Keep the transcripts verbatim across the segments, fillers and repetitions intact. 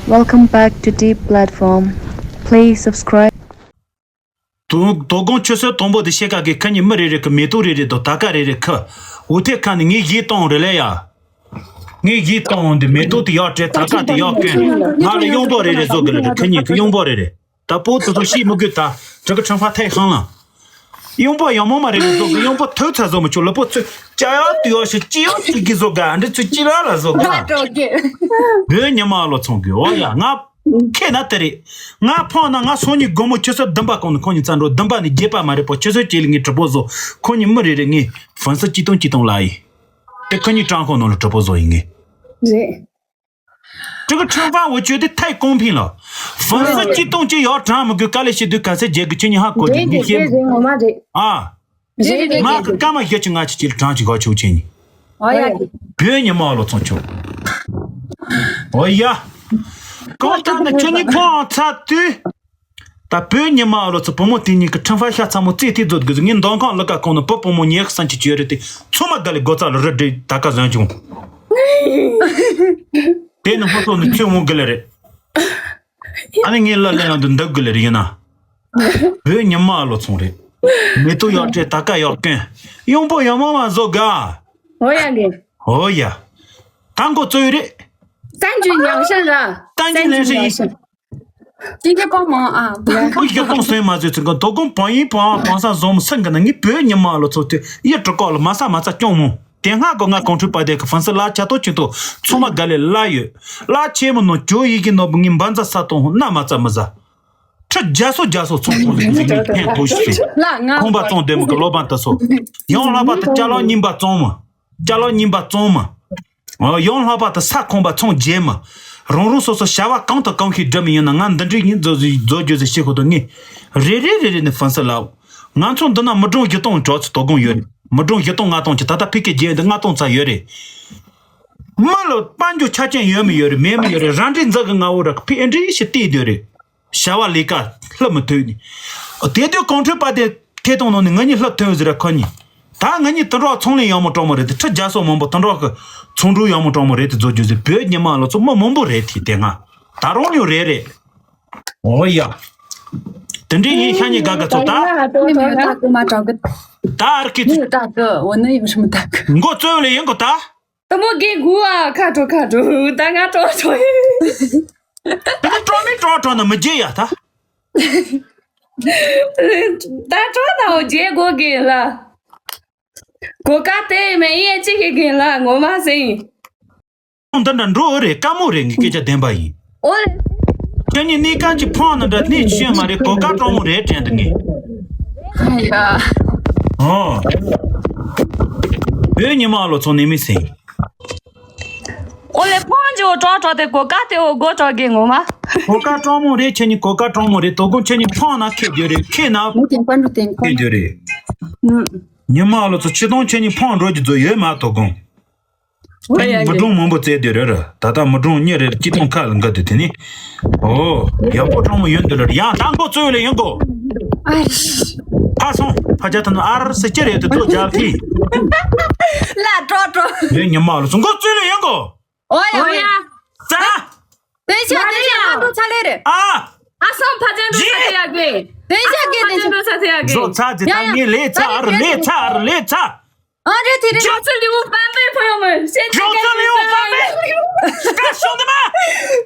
Welcome back to Deep Platform. Please subscribe. དོ་དོ་དགོང་ཆུ་ཚོད་དང་པོ་དེ་ཤེལ་དཀར་གི་ཁ་ཉིན་མི་རེ་རེ་གི་མེ་ཏོག་རེ་རེ་དང་ད་ཀ་རེ་རེ་ཁ་འུ་ཐེ་ཁ་ནི་ངའི་གཞས་གཏོང་རེ་ལེ་ཡ། ངའི་གཞས་གཏོང་འདི་མེ་ཏོག་དེ་ཡག་སྤྲད་ད་ཀ་དེ་ཡག་སྐོན་ང་ལ་གཡོང་པོ་རེ་རེ་བཟོ་དགོས་ལེ་རེ་ཁ་ཉིན་གི་གཡོང་པོ་རེ་རེ། ད་པོ་དེ་ཚོ་ཤེས་མི་དགོས་ད་དྲི་གི་ཁྲང་ཕ་ཐའི་ཧང་ལང་། གཡོང་པོ་ཡང་མོ་མ་རེ་རེ་བཟོ་གི་གཡོང་པོ་ཐོས་ཚ་བཟོ་མི་ཆོག་ལ་པོ་ཚོས་ཅ་ཡག་དུ་ཡག་ཤི་ཅི་ཡག་ཅི་གི་བཟོ་ག་འདི་ཚོས་ཅི་ར་ལ་བཟོ་ག་བོད་ཉི་མ་ལོ་ཚོང་གི་འོ་ཡ་ང་ཁེ་ན་དེ་རེད། ང་ཕོང་ན་ང་སོང་ཉི་དགོང་མོ་ཆུ་ཚོད་བདུན་པ་གོང་ནས་ཁོང་ཉི་ཚ་འགྲོ་བདུན་པ་ནས་བརྒྱད་པ་མ་རེད་པོ་ཆུ་ཚོད་གཅིག་ལ་ངའི་གྲི་པོ་བཟོ་ཁོང་ཉི་མི་རེ་རེ་ངའི་ཧྥན་སི་ཅི་ཏོང་ཅི་ཏོང་ལ་ཡིན། དེ་ཁོ་ཉི་ཀྲང་ཁོ་ནང་ལ་གྲི་པོ་བཟོ་ཡིན་ངས། རེད། 这个吃饭我觉得太公平了。粉丝激动就要这么个，刚才是对刚才这个今年还过的，你先啊，妈个干嘛要去俺去这张去搞求钱呢？哦呀，别人家嘛了从求。哦呀，搞他那今年碰擦对。 ད་བོད་ཉི་མ་ལོ་ཚོ་བུ་མོ་དེ་གཉིས་ཀྱི་ཁྲིམས་ཧྥ་ཤ་ཚ་མོ་རྩེ་ཐིག་རྫོད་དགོས་ངས་འདང་ཁང་ལ་ཀ་ཁོང་ནི་བུ་བུ་མོ་ཉེ་གསང་གི་བྱོས་རེད་དེ་ཚོ་མ་དགའ་ལས་སྒོ་རྩ་ལ་རི་འདྲེ་ད་ཀ་བཟོས་བྱུང་། དེ་ནི་ཧོ་ཚོ་ནི་ཚོས་མོ་དགའ་ལས་རེད། ཨ་ནི་ངས་ལ་ལས་ཡང་དུ་འདབ་དགའ་ལས་རེད་ཡིན་ན། བོད་ཉི་མ་ལོ་ཚོང་རེད། མེ་ཏོག་ཡག་སྤྲད་ད་ཀ་ཡག་སྐོན། གཡོང་པོ་ཡག་མོ་མ་བཟོ་དགའ། ཨོ་ཡ་ལེ། ཨོ་ཡ། ད་མགོ་བཙོས་རེད། 三句两声啊，三句两声。 今天帮忙啊。 ཁོ་ཡག་གོང་སོན་མ་བཟོས་ཚུལ་གི་དོ་དགོང་བང་ཡིན་བང་བང་ས་བཟོ་མི་སེམས་གི་ན་ངའི་བོད་ཉི་མ་ལོ་ཚོ་དེ་ཡི་གྲི་ཀོག་ལ་མ་ས་མ་ཚ་སྐྱོང་མོ་དེ་སྔ་གོ་ང་གོང་ཁྲོས་པ་དེ་གི་ཧྥན་སི་ལ་ཆ་ཏོ་ཆུ་ཏོ་ཚོ་མ་དགའ་ལས་ལ་ཡོད་ལ་ཆེ་མོ་ནོ་ཇོ་ཡི་གི་ནོ་བུ་ངའི་འབའ་འཛའ་ས་ཏོང་ཧོ་ན་མ་ཚ་མི་ཟ་ཁྲི་རྒྱ་སོ་རྒྱ་སོ་ཚོང་ཁོང་ལ་འཛིང་ངའི་ཕན་ཐོགས་ཤིག་ཁོང་པ་བཙོང་བདེ་མོ་གི་ལོ་བན་ཏི་སོ་ཡང་ལ་བ་ཏི་ཅ་ལོ་ཉིན་པ་བཙོང་མོ། ཅ་ལོ་ཉིན་པ་བཙོང་མ། ཡང་ལྷག་པ་དུ་ས་ཁོང་པ་ཚོང་རྒྱས་མ། རང་རང་སོ་སོ་བྱ་བ་གང་དང་གང་ཞིག་སྒྲུབ་མི་ཡིན་ན་ང་འདི་འདྲའི་ཡིན་མཛོད་མཛོད་རྒྱུ་ཟེར་ཤེས་ཁོ་ཐོག་ངས། རེ་རེ་རེ་རེ་ནས་ཧྥན་སི་ལའོ། ང་ཚོ་འདི་ན་མི་གྲངས་བཞི་སྟོང་གྲོགས་ཚོ་དོ་དགོང་ཡོད་རེད། མི་གྲངས་བཞི་སྟོང་ལྔ་སྟོང་གི་ད་ལྟ་ཕི་ཀེ་རྒྱས་འདི་ལྔ་སྟོང་ཚ་ཡོད་རེད། མི་ལ་དཔལ་འབྱོར་ཆ་རྐྱེན་ཡོད་མི་ཡོད་རེད་མེད་མི་ཡོད་རེད་ར་འདྲི་འཛག་གི་ང་འོ་ར་ཕི་ཨེ་འདྲི་ཞིག་བལྟས་སྡོད་རེད། བྱ་བ་ལས་ཀ་ལྷུ་མི་ཐུབ་ནི། དེ་དུས་གོང་འཕྲོས་པ་དེ་ཐད་གཏོང་ནང་ནས་ང་གཉིས་ལྷུ་ཐོན་ཟེར་ར་ཁོ་གཉིས། ད་ང་གཉིས་དུད་འགྲོ་ཚོང་ལས་ཡག་མོ་དྲང་མོ་རེད་དེ་ཁྲི་རྒྱ་སོ་མང་པོ་དུད་འགྲོ་གི་ཚོང་འགྲུལ་ཡག་མོ་དྲང་མོ་རེད་དེ་བཟོ་རྒྱུ་ཟེར་བོད་ཉི་མ་ལོ་ཚོ་མི་མང་པོ་རེད་དེ་དེ་ང་ད་རུང་ཡང་རེད་རེད། ཨོ་ཡ། དེ་འདྲའི་ཡིན་ཤ་ཉེ་དགའ་དགའ་ཚོ་ད། 那没有大哥吗？找个 ད་ཨར་ཀི་ཚོ། 那有大哥，我能有什么大哥？ མགོ་བཙོས་ལས་ཡིན་གོ་ད། དུ་མོ་དགེ་དགུ་ཨ་ཁ་དྲོ་ཁ་དྲོ་ད་ང་དྲོ་དྲོ་ཡིན། དེ་ནི་དྲོ་མི་དྲོ་དྲོ་ན་མི་རྒྱས་ཡ་ད། ད་དྲོ་ད་འོ་རྒྱས་དགོ་དགེ་ལ། གོ་ཀ་དེ་མེ་ཡེ་ཅི་ཧི་དགེ་ལ་ངོ་མ་ཟིན། འདི་འདྲ་འགྲོ་ཨེ་རེད་དཀའ་མོ་རེད་ངའི་སྐད་ཆ་བདེན་པ་ཡིན། ཨོ་ལེ། ཁྱེད་གཉིས་གནས་གང་གི་ཕོང་ནི་འདྲ་གནས་ཤེས་མ་རེད་གོ་ཀ་དྲོ་མོ་རེད་དྲན་འདུག་ངས། ཨ་ཡ། ཨོ། བོད་ཉི་མ་ལོ་ཚོ་ནས་མི་སེང་། ཨོ་ལེ་ཕོང་ཇོ་དྲོ་དྲོ་དེ་གོ་ཀ་དེ་འོ་གོ་དྲོ་གི་ངོ་མ། གོ་ཀ་དྲོ་མོ་རེད་ཁྱེད་གཉིས་གོ་ཀ་དྲོ་མོ་རེད་དོ་དགོང་ཁྱེད་གཉིས་ཕོང་ན་ཁེ་རྒྱུ་རེད་ཁེ་ན། ཁེ་རྒྱུ་རེད། ཉི་མ་ལོ་ཚོ་ཆུ་དོང་ཁྱེད་གཉིས་ཕོང་འགྲོ་རྒྱུ་ཚོ་ཡོད་མ་དོ་དགོང་། ཨོ་ཡ་ཡ། མི་གྲངས་མང་པོ་བཙལ་དུས་རེད་ར། ད་ལྟ་མི་གྲངས་གཉིས་རེ་སྐྱིད་ཐོང་ཁ་ལ་འགའ་དུས་དེ་ནི། ཨོ། ཡག་པོ་གྲོང་མོ་ཡོད་འདི་རེད་ཡང་ད་མགོ་བཙོས་ལེ་ཡིན་གོ། ཨ་ཧྲ། ཕ་སོང་ཕ་ཅག་ཐ་ན་ཨར་སི་ཅི་རེད་དུ་ཐུག་རྒྱག་ཐི། ལ་ཀྲོ་ཀྲོ། ཡོད་ཉི་མ་ལ་སོང་མགོ་བཙོས་ལེ་ཡིན་གོ། ཨོ་ཡ་ཨོ་ཡ། ཙ། དེ་ཤ་དེ་ཤ་ཨ་འགྲོ་ཚ་ལེ་རེད། ཨ། ཨ་སང་ཕ་ཅག་འགྲོ་ཚ་ཡ་གི། དེ་ཤ་གི་དེ་ཤ། འགྲོ་ཚ་ཡ་གི། བཟོ་ཚ་ཙི་ད་ངས་ལེ་ཚ་ཨར་ལེ་ཚ་ཨར་ལེ་ཚ། ཨ་རེད་དེ་རེད། ཇོ་ཙི་ལིའུ་པན་པེ་ཕོ་ཡོ་མ། ཇོ་ཙི་ལིའུ་པན་པེ། ཀ་ཤོང་དེ་མ།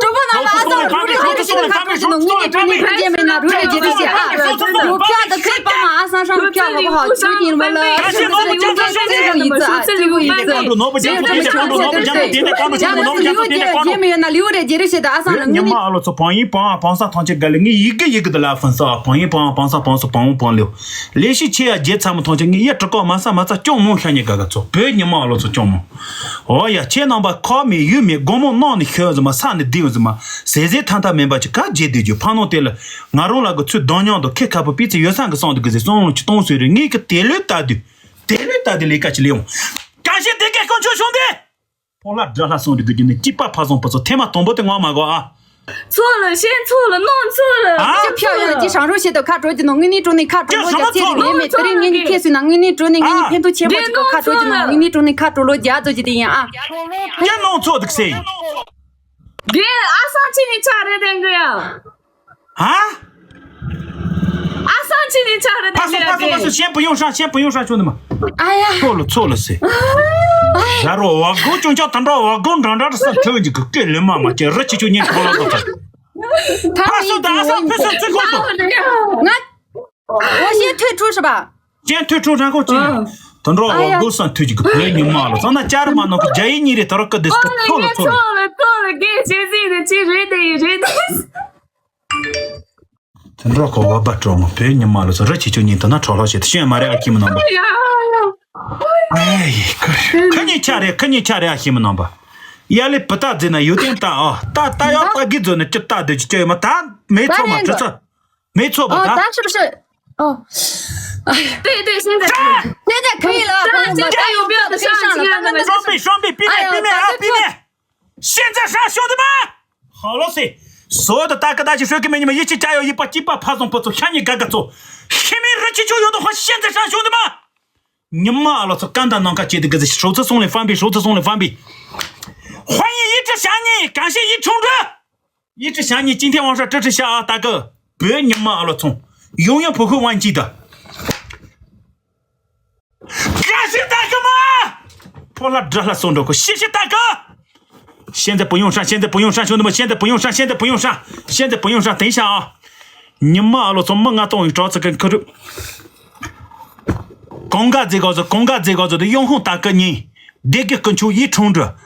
གྲོགས་པོ་རྣམས་ལ་ཨ་སང་རུ་རེ་རེ་ཞིག་དང་ཁ་ཁ་ཞིག་ནང་ངུས་ནས་དྲུང་ནས་ཕུར་རྒྱས་མེད་ན་རུ་རེ་རྒྱས་རེ་ཞིག་ཨ། རུ་ཕྱག་ཏུ་ཁུར་པ་མ་ཨ་སང་ཧྲང་ཕྱག་ལོ་པ་ཧ་ཆུ་ཡིན་བ་ལ་ཨ་ཞིག་ནང་ཅི་ཙི་ཙི་ཙི་ཡིན་ཙི་ཨ་ཙི་བོ་ཡིན་ཙི། ནོ་བུ་ཇམ་ཏུ་དེ་ནས་ཀང་ཏུ་ནོ་བུ་ཇམ་ཏུ་དེ་ནས་ཀང་ཏུ་ཆུ་ནོ་བུ་ཇམ་ཏུ་དེ་ནས་ཀང་ཏུ། རྒྱས་མེད་ན་ལིའུ་རེ་རྒྱས་རེ་ཞིག་དང་ཨ་སང་ལ་ངུས་ནས། ཉི་མ་ཨ་ལོ་ཚོ་བང་ཡིན་བང་བང་ས་ཐང་ཆེ་ག་ལ་ངས་ཡི་གེ་ཡི་གེ་དུ་ལ་ཧྥན་ས་བང་ཡིན་བང་བང་ས་བང་ས་བང་བང་ལེའུ། ལས་ཤིག་ཆེ་ཡ་རྒྱལ་ཚ་མོ་ཐོང་ཆེ་ངས་ཡ་གྲི་ཀོག་མ་ས་མ་ཚ་སྐྱོང་མོ་ཤ་ཉེ་ག་ག་ཚོ་བོད་ཉི་མ་ཨ་ལོ་ཚོ་སྐྱོང་མོ། ཨོ་ཡ་ཁྱེད་རྣམ་པ་ཁོག་མེད་ཡུལ་མེད་སྒོ་མོ་ནང་ནས་ཤོད་ཟི་མ་ས་ནས་བསྡད་ཟི་མ་ཟེ་ཟེ་ཐན་ཐ་མེན་པ་ཅིག་ག་རྗེས་སྡོད་རྒྱུ་ཕ་ནོ་དེ་ལ་ང་རང་ལ་གི་ཚུལ་གདོང་མྱོང་དུ་ཁེ་ཁ་པོ་པི་ཚེ་ཡོད་སང་གི་སོང་དུ་གི་ཟེ་སོང་ལོང་ཅི་གཏོང་སོས་རེད་ངས་གི་དེ་ལོས་ལྟ་དུས་དེ་ལོས་ལྟ་དུས་ལས་ཀ་ཅི་ལས་ཡོང་། གང་ཤེས་དེ་སྐད་ཀོང་ཆོད་བྱུང་སྟེ། ཕོ་ལ་དགྲ་ལྷ་སོང་རི་དུ་རྒྱུ་ནི་སྐྱིད་པ་ཕ་སོང་པ་ཚོ་ཐེ་མ་དང་པོ་དེ་ངོ་མ་གོ་ཨ། ཚོ་ལ་ཤེས་ཚོ་ལ་ནོ་ཚོ་ལ། ཨ། ཅི་ཕྱག་ཡོད་ཅི་ཧྲང་རོ་ཤེས་དོ་ཁ་གྲོ་ཅི་ནོ་ངི་ནི་གྲོ་ནི་ཁ་གྲོ་ལོ་རྒྱ་ཚེ་རི་ངེ་མེ་ཚེ་རི་ངེ་ནི་ཁེ་སུ་ན་ངི་ནི་གྲོ་ནི་ངི་ནི་ཕན་ཐོ་ཆེན་པོ་ཅི་གོ་ཁ་གྲོ་ཅི་ནོ་ངི་ནི་གྲོ་ནི་ཁ་གྲོ་ལོ་རྒྱ་ཚོ་ཅི་དེ་ཡིན་ཨ། རྒྱ་ནོ་ཚོ་དུག་སེ། རྒྱ་ཨ་ས་ ཨ་ཅི་ནི་ཆ་རེད་དེ་འདྲ་ཡ། ཧ། ཨ་སང་ཅི་ནི་ཆ་རེད་དེ་ཕ་སོ་འདྲ་ཕ་སོ་ཕ་སོ་ཡ། 先不用上，先不用上，兄弟们。 ཨ་ཡ། 错了错了谁？ ཡ་རོ་བ་གོ་ཅུང་ཅག་ད་འདྲ་བ་གོ་འདྲ་འདྲ་ས་ཐོན་གྱི་གི་སྐད་ལེ་མ་མ་ཅེ་རི་ཆི་ཆུ་ཉིན་གོ་ལ་གོ་ཚ། ཕ་སོ་ད་ཨ་སང་ཕེ་སོ་ཙི་གོ་ཏོ། ང་我先退出是吧？ 先退出，然后进来。 དུད་འགྲོ་བ་གོ་སང་ཐོས་ཀྱི་བོད་ཉི་མ་ལ་ཚང་ན་བཅར་མ་ནོ་གི་རྒྱ་ཡིག་གཉིས་རེ་ཐོ་ར་ཀི་དེ་སྐུ་ཐོ་ལ་ཚོ་ལ། 错了，错了，给姐姐的，姐姐的，姐姐的。 དུད་འགྲོ་གོ་བ་བ་སྤྲོ་མོ་བོད་ཉི་མ་ལ་ཚོ་རི་ཆི་ཆུ་ཉིན་དུ་ན་ཁྲོ་ལོ་བྱེད་དུ་ཤེས་མ་རེད། ཨ་ཁྱི་མི་ནང་པ། ཨེ་ཁ་ཁ་ཉིན་ཆ་རེད། ཁ་ཉིན་ཆ་རེད། ཨ་ཁྱི་མི་ནང་པ། ཡ་ལེ་བུ་ཏ་ཛི་ན་ཡུ་ཏན་ཏ་ཨ་ཏ་ཏ་ཡ་ཏ་གི་ཛོ་ནི་ཅི་ཏ་དེ་ཅི་ཅི་ཡོད་མ་ད་མེ་ཚོ་མ་ཁྲི་ཚོ། 没错吧？哦，他是不是？哦，哎，对对，现在可以了，现在可以了，现在有必要的上，现在那个双倍双倍，避免避免啊，避免！现在上，兄弟们，好了噻，所有的大哥大姐、帅哥美女们一起加油，一把鸡巴爬上不走，向你嘎嘎走，黑名人气就有的话，现在上，兄弟们！你妈了，操，干他啷个接的个手指送来方便，手指送来方便，欢迎一直想你，感谢一冲着。 一直想你，今天晚上这只虾啊，大哥，别你妈了葱，永远不会忘记的。感谢大哥们，破烂折了送着过，谢谢大哥。现在不用上，现在不用上，兄弟们，现在不用上，现在不用上，现在不用上，等一下啊。你妈了葱，梦啊，终于找这根可是。 གང་ག་རྫས་གོ་ཟོ་གང་ག་རྫས་གོ་ཟོ་དེ་ཡོང་ཧོང་ད་ཀི་ཉིན། སྡེ་དགེ་ཀུན་ཆུ་ཡིད་འཕྲོག་འགྲོ།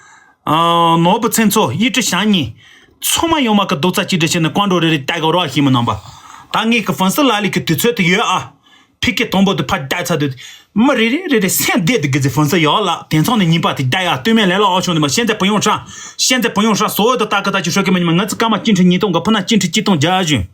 ནོར་བུ་མཚན་ཚོགས་ཡིད་དྲི་བྱང་ཉིན། ཚང་མ་ཡོང་མ་ཀི་རྡོག་རྩ་གཅིག་སྒྲིལ་བྱས་ནས་ཀོང་འགྲོ་རེ་རེ་ལྟ་གོ་རོགས་ཤིག་མི་ནང་པ། ད་ངས་ཀི་ཧྥང་སི་ལ་ལི་ཀི་དུས་ཚོད་དུ་ཡོད་ཨ། ཕི་ཀི་དང་པོ་དུ་ཕ་བདག་ཚ་དུ། མི་རེ་རེ་རེ་རེ་སེམས་བདེ་དུ་གི་ཟི་ཧྥང་སི་ཡོད་ལ་དེ་ཚང་ནས་ཉིན་པ་དུ་བདག་ཡ་སྟོད་སྨད་ལས་ལ་ཨོ་ཆུང་དུ་མ་ཤེས་ཚེ་བུ་ཡོང་ཧྲ། ཤེས་ཚེ་བུ་ཡོང་ཧྲ་སོ་འོད་དུ་ལྟ་ཀི་ད་ཅི་ཧྲོ་ཀི་མི་ཉི་མ་ང་ཚོ་ཀ་མ་ཅི་འཕྲི་ཉིས་སྟོང་གི་ཕུ་ན་ཅི་འཕྲི་ཅི་སྟོང་བརྒྱ་བཞིན།